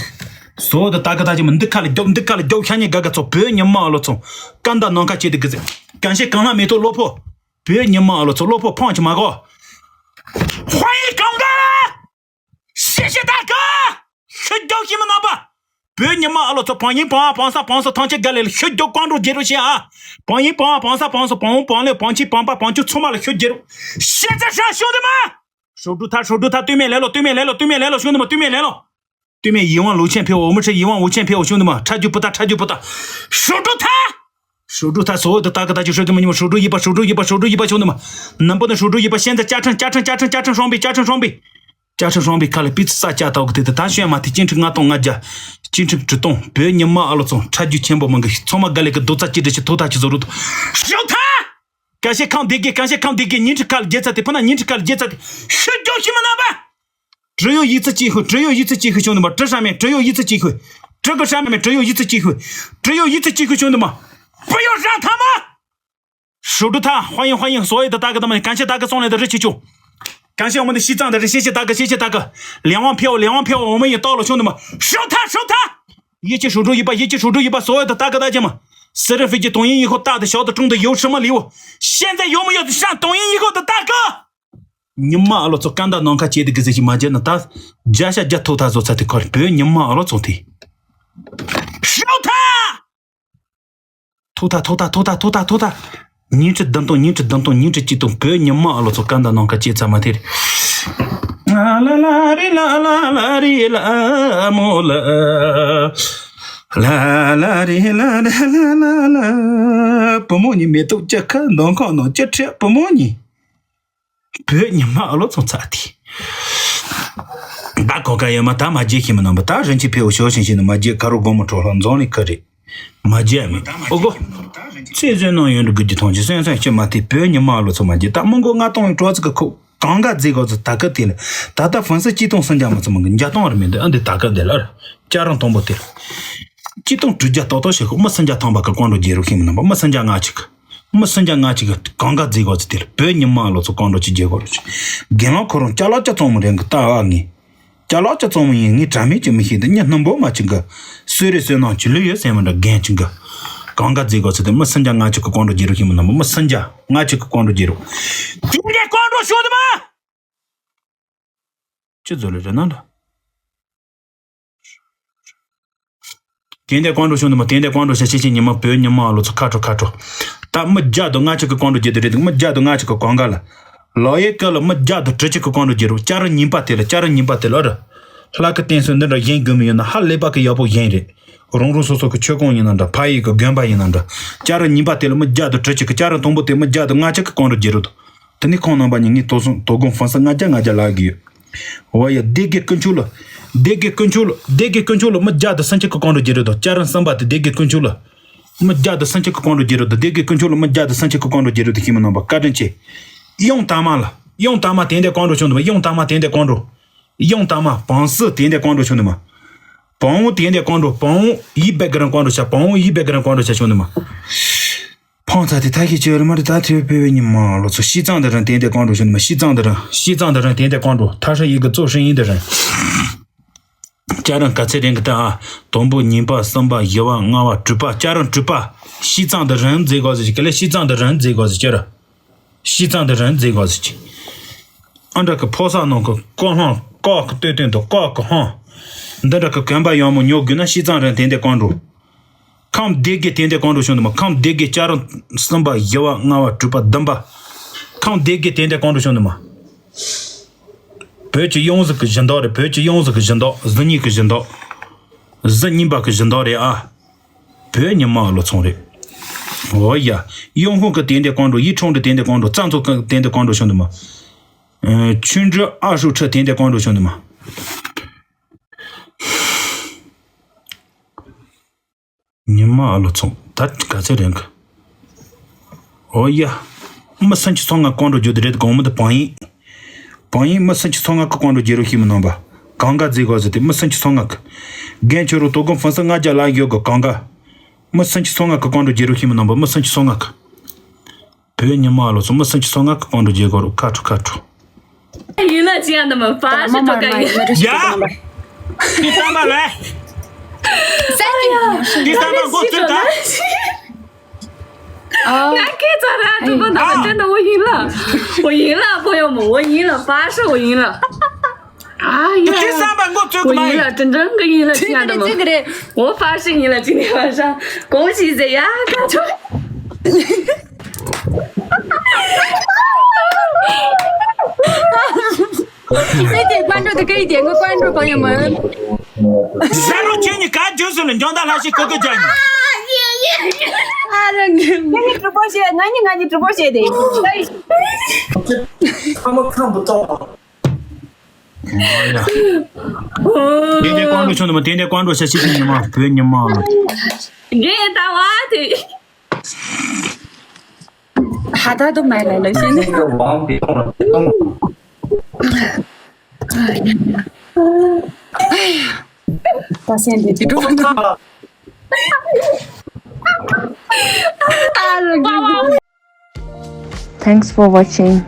所有的大哥大姐们，你的卡里丢，你的卡里丢，看你嘎嘎走，别你妈了，冲！干大能卡接的个子，感谢刚刚没头落魄。 别你妈了，走落魄胖去马哥。欢迎刚刚，谢谢大哥，很高兴嘛，老板。别你妈了，走榜一榜二榜三榜四堂前干来了，很高观众接住线啊！榜一榜二榜三榜四榜五榜六榜七榜八榜九充满了很接住，现在上，兄弟们，守住他，守住他，对面来了，对面来了，对面来了，兄弟们，对面来了。 对面一万六千票，我们是一万五千票，兄弟们，差距不大，差距不大，守住他，守住他，所有的大哥大姐说给你们，你们守住一把，守住一把，守住一把，兄弟们，能不能守住一把？现在加成，加成，加成，加成双倍，加成双倍，加成双倍，看来彼此撒价到个对的，他选嘛，他进城俺动俺家，进城直动，别你妈了总，差距千把万个，从嘛干了个都在记着去偷他去走路的，守他，感谢康迪给，感谢康迪给，您是看了节操的，不能您是看了节操的，是叫什么老板？ 只有一次机会，只有一次机会，兄弟们，这上面只有一次机会，这个上面只有一次机会，只有一次机会，兄弟们，不要让他们守住他。欢迎欢迎所有的大哥大们，感谢大哥送来的热气球，感谢我们的西藏的人，谢谢大哥，谢谢大哥，两万票，两万票，我们也到了，兄弟们，守他，守他，一起守住一把，一起守住一把，所有的大哥大姐们，私人飞机抖音以后大的小的中的有什么礼物，现在有没有上抖音以后的大哥？ 你妈了，做干大能卡接的个这些嘛，真的，他家下家偷他做菜的快，别你妈了，做的。守他！偷他，偷他，偷他，偷他，偷他！你这等等，你这等等，你这激动，别你妈了，做干大能卡接咱们的。啦啦啦哩啦啦啦哩啦么啦。ལ་ལ་རེ་ལ་ལ་ལ་ལ་ལ། བུ་མོ་གཉིས་མེ་ཏོག་ཅི་ཁ་འདོང་ཁང་ནང་ཅི་ཁྲིད། བུ་མོ་གཉིས་བོད་ཉི་མ་ཨ་ལོ་ཚོ་ཚ་དེ། ད་གོ་ཀ་ཡོད་མ། ད་མ་བརྗེད་ཤེས་མི་ནང་པ། ད་རིན་ཆེན་ཕེའུ་ཞོ་ཞིང་ཞིང་ནི་མ་བརྗེད། ཁ་རོ་སྒོར་མོ་གྲོགས་ལྷ་འཛོམས་ལི་ཁ་རེད། མ་བརྗེད་མི་ཨོ་གོ། ཚེ་བཟོད་ནང་ཡོད་འགྲོ་དགུ་གྱི་ཐོང་ཆེ་སོན་སོན་ཁྱི་མ་དེ། བོད་ཉི་མ་ཨ་ལོ་ཚོ་མ་བརྗེད། ད་མི་མགོ་ལྔ་སྟོང་ཡོད་གྲོགས་ཚིག་གི་ཁུག་གང་ག་རྫི་གོ་ཚོ་ད་ག་དེ་ལ། ད་ལྟ་ཧྥན་སི་གཅིག་སྟོང་སུམ་བརྒྱ་མ་ཚོ་མང་གི་བརྒྱ་སྟོང་རེ་མི་འདུག་ཨ་འདི་ད་ག་འདི་ལ་ཨ་ར། ཅ་རང་དང་པོ་དེ་ལ། གཅིག་སྟོང་དྲུག་བརྒྱ་ཏོག་ཏོག་ཞིག་གོ། མི་སུམ་བརྒྱ་ཐམ་པ་གི་ཀོང་འགྲོ་རྒྱལ་རུ་ཤིང་མི་ནང་པ། མི་སུམ་བརྒྱ་ལྔ་གཅིག་གི། མི་སུམ་བརྒྱ་ལྔ་གཅིག་གི་གང་ག་རྫི་གོ་ཚོ་དེ་ལ། བོད་ཉི་མ་ཨ་ལོ་ཚོ་ཀོང་འགྲོ་གཅིག་རྒྱལ་གོ་རུ་ཆུ། རྒན་ལགས་ཁོ་རང་ཅ་ལག་ཅ་ཚང་མ་རེད་གི་ལྟ་བ་ངས། ཅ་ལག་ཅ་ཚང་མ་ཡིན། ངས་དྲ་མིག་ཅིག་མི་ཤེས་ཏེ་མྱི་སྣུམ་པོ་མ་ཅིག་གི། སུ་རེད་སུ་ནང་ཅི་ལུས་ཡོད་སེམས་མི་འདྲ་རྒན་ཅིག་གི། གང་ག་རྫི་གོ་ཚོ་དེ། མི་སུམ་བརྒྱ་ལྔ་གཅིག་གི་ཀོང་འགྲོ་རྒྱལ་རུ་ཤིང་མི་ནང་པ། མི་སུམ་བརྒྱ་ལྔ་གཅིག་གི་ཀོང་འགྲོ་རྒྱལ་རུ། དེ་འདྲའི་ཀོང་འགྲོ་ཤོག་དུ་མ། ཅི་ཟོ་ལེ་རེ་ན་འདྲ། དེ་འདྲའི་ཀོང་འགྲོ་ཤོག་དུ་མ། དེ་འདྲའི་ཀོང་འགྲོ་ཤ་ཤེ་ཤེ་ཉི་མ་བོད་ཉི་མ་ཨ་ལོ་ཚོ་ཁ་དྲོ་ཁ་དྲོ། ད་མི་བརྒྱ་དང་ལྔ་གཅིག་གི་ཀོང་འགྲོ་རྒྱལ་དུ་རེད་འདུག་མི་བརྒྱ་དང་ལྔ་གཅིག་གི་ཀོང་ག་ལ། ལོ་ཡེ་ཀ་ལ་མི་བརྒྱ་དང་དྲུག་གཅིག་གི་ཀོང་འགྲོ་རྒྱལ་རུ། ཅ་ར་ཉིན་པ་དེ་ལ། ཅ་ར་ཉིན་པ་དེ་ལ་ཨ་ར། ལྷ་སྐུ་བསྟན་སྲུང་འདི་འདྲ་བཞེངས་དགོས་མི་ཡོད་ན་ཧ་ལས་པ་གི་ཡག་པོ་བཞེངས་རེད། རང་རང་སོ་སོ་གི་ཆོས་ཁང་ཡིན་ན་འདྲ། ཕ་ཡུལ་གི་དགོན་པ་ཡིན་ན་འདྲ། ཅ་ར་ཉིན་པ་དེ་ལ་མི་བརྒྱ་དང་དྲུག་གཅིག་གི། ཅ་ར་དང་པོ་དེ་མི་བརྒྱ་དང་ལྔ་གཅིག་གི་ཀོང་འགྲོ་རྒྱལ་རུ་དང་། དེ་ནས་ཁོང་རྣམ་པ་གཉིས་ངའི་དོ་སོང་དོ་དགོང་ཧྥན་སི་ལྔ་བརྒྱ་ལྔ་བརྒྱ་ལག་གི་ཡོད། འོ་ཡ། སྡེ་དགེ་དཀོན་མཆོག་ལ། སྡེ་དགེ་དཀོན་མཆོག་ལ། སྡེ་དགེ་དཀོན་མཆོག་ལ་མི་བརྒྱ་དང་སུམ་གཅིག་གི་ཀོང་འགྲོ་རྒྱལ་རུ་དང་། ཅ་ར་གསུམ་པ་དེ་སྡེ་དགེ་དཀོན་མཆོག་ལ། མི་བརྒྱ་དང་སུམ་གཅིག་གི་ཀོང་འགྲོ་རྒྱལ་རུ་དང་། སྡེ་དགེ་དཀོན་མཆོག་ལ་མི་བརྒྱ་དང་སུམ་གཅིག་གི་ཀོང་འགྲོ་རྒྱལ་རུ་དང་ཤེས་མི་ནང་པ་བཀའ་དྲིན་ཆེ། གཡང་དར་མ་ལ། གཡང་དར་མ་དེ་འདྲའི་ཀོང་འགྲོ་བྱུང་འདུག་གཡང་དར་མ་དེ་འདྲའི་ཀོང་འགྲོ། གཡང་དར་མ། བང་སི་དེ་འདྲའི་ཀོང་འགྲོ་བྱུང་འདུག་མ། བང་བོ་དེ་འདྲའི་ཀོང་འགྲོ། བང་བོ་ཡི་བེག་གི་རང་ཀོང་འགྲོ་བྱ། བང་བོ་ཡི་བེག་གི་རང་ཀོང་འགྲོ་བྱ་བྱུང་འདུག་མ། ཕང་ཚ་དེ་ཐ་ཤི་ཅི་ཡོད་མ་རེད། ད་ཐེ་བའི་ཕེ་བའི་ཉི་མ་ལོ་ཚོ་ཤི་ཙང་དེ་རང་དེ་འདྲའི་ཀོང་འགྲོ་བྱུང་འདུག་མ། ཤི་ཙང་དེ་རང་། ཤི་ཙང་དེ་རང་དེ་འདྲའི་ཀོང་འགྲོ། ཐ་ཧྲ་ཡི་གི་ཙོ་ཧྲི་ཡིན་དེ་རང་། ཅ་རང་ག་ཚེ་རིང་གི་ད་ཨ། དང་པོ་གཉིས་པ་གསུམ་པ་བཞི་པ་ལྔ་པ་དྲུག་པ། ཅ་རང་དྲུག་པ། ཤི་ཙང་དེ་རང་མཛེས་གོ་ཟེར་གི་ལེ། ཤི་ཙང་དེ་རང་མཛེས་གོ་ཟེར་གི་ར། ཤི་ཙང་དེ་རང་མཛེས་གོ་ཟེར་གི། ཨ་འདྲ་གི་ཕོ་ས་ནང་གི་ཀོ་ལྷང་ཀོག་གི་སྟོད་སྟོད་དུ་ཀོག་གི་ཧང་། འདི་འདྲ་གི་གོན་པ་ཡང་མོ་ཉོ་དགོས་ན་ཤི་ཙང་རང་དེ་འདྲའི་ཀོང་འགྲོ། ཁམས་སྡེ་དགེ་དེ་འདྲའི་ཀོང་འགྲོ་བྱུང་འདུག་མ། ཁམས་སྡེ་དགེ་ཅ་རང་གསུམ་པ་བཞི་པ་ལྔ་པ་དྲུག་པ་བདུན་པ། ཁམས་སྡེ་དགེ་དེ་འདྲའི་ཀོང་འགྲོ་བྱུང་འདུག་མ། བོད་ཀྱི་གཡང་གཟར་གྱི་བཞིན་མདོག་རེད། བོད་ཀྱི་གཡང་གཟར་གྱི་བཞིན་མདོག་གཟི་ཉི་གི་བཞིན་མདོག་གཟི་ཉི་པ་གི་བཞིན་མདོག་རེད་ཨ། བོད་ཉི་མ་ལོ་ཚོང་རེད། འོ་ཡ། གཡང་ཧུང་གི་དེ་འདྲའི་ཀོང་འགྲོ། ཡི་ཁྲུང་གི་དེ་འདྲའི་ཀོང་འགྲོ། རྩ་མཚོ་གི་དེ་འདྲའི་ཀོང་འགྲོ་བྱུང་འདུག་མ། ཆུ་འབྲི་ཨ་ཧྲུ་ཁྲི་དེ་འདྲའི་ཀོང་འགྲོ་བྱུང་འདུག་མ། ཉི་མ་ཨ་ལོ་ཚོང་ད་ག་ཚད་རན་གི། འོ་ཡ། མི་སུམ་ཅུ་སོ་ལྔ་ཀོང་འགྲོ་རྒྱུ་དེ་རེད། གོང་མི་དེ་བང་ཡིན། བང་ཡིན་མི་སུམ་ཅུ་སོ་ལྔ་གི་ཀོང་འགྲོ་རྒྱལ་རུ་ཤི་མི་ནང་པ། གང་ག་རྫི་གོ་ཟེར་དེ་མི་སུམ་ཅུ་སོ་ལྔ་གི། རྒན་ཁྱོད་རུ་དོ་དགོང་ཧྥན་སི་ལྔ་བརྒྱ་ལག་ཡོད་གི་གང་ག། མི་སུམ་ཅུ་སོ་ལྔ་གི་ཀོང་འགྲོ་རྒྱལ་རུ་ཤི་མི་ནང་པ། མི་སུམ་ཅུ་སོ་ལྔ་གི། བོད་ཉི་མ་ལོ་ཚོ་མི་སུམ་ཅུ་སོ་ལྔ་གི་ཀོང་འགྲོ་རྒྱལ་གོ་རུ་ཁ་ཁྲོ་ཁ་ཁྲོ། 娱乐这样的吗？发射这种感觉。 ཡ། 第三棒来。 第三棒给我追打。 ང་སྐད་རྩ་ར་གྲུབ་པ་ན་ད་真的我赢了，我赢了，朋友们，我赢了，发射我赢了。哎呀，第三棒给我追过来。我赢了，真正的赢了，亲爱的们，我发誓赢了，今天晚上恭喜谁呀？ 谢谢关注的可以点个关注，朋友们。 ཟ་རོ་ཁྱེད་གཉིས་ག་རྒྱུ་སུ་ལ་འཇོན་ད་ལྷ་ཞིག་ཀི་ཀི་རྒྱག་ནི། ཨ་ར་ངས་ངས་ཀྲི་པོ་བྱེད། ང་གཉིས་ང་གཉིས་ཀྲི་པོ་བྱེད་དེ། ཁ་མ་ཁམ་བུ་ཏོ། དེ་འདྲའི་ཀོང་འགྲོ་ཆུང་དུ་མ། དེ་འདྲའི་ཀོང་འགྲོ་ཤ་ཤི་ཤི་ཉི་མ་བོད་ཉི་མ། རྒན་ད་བ་དེ། ཧ་ད་དུ་མ་ལ་ལ་ཤི་ནི། ད་སེམས་དེ་དེ་འགྲོ། ཨ་ར། Thanks for watching.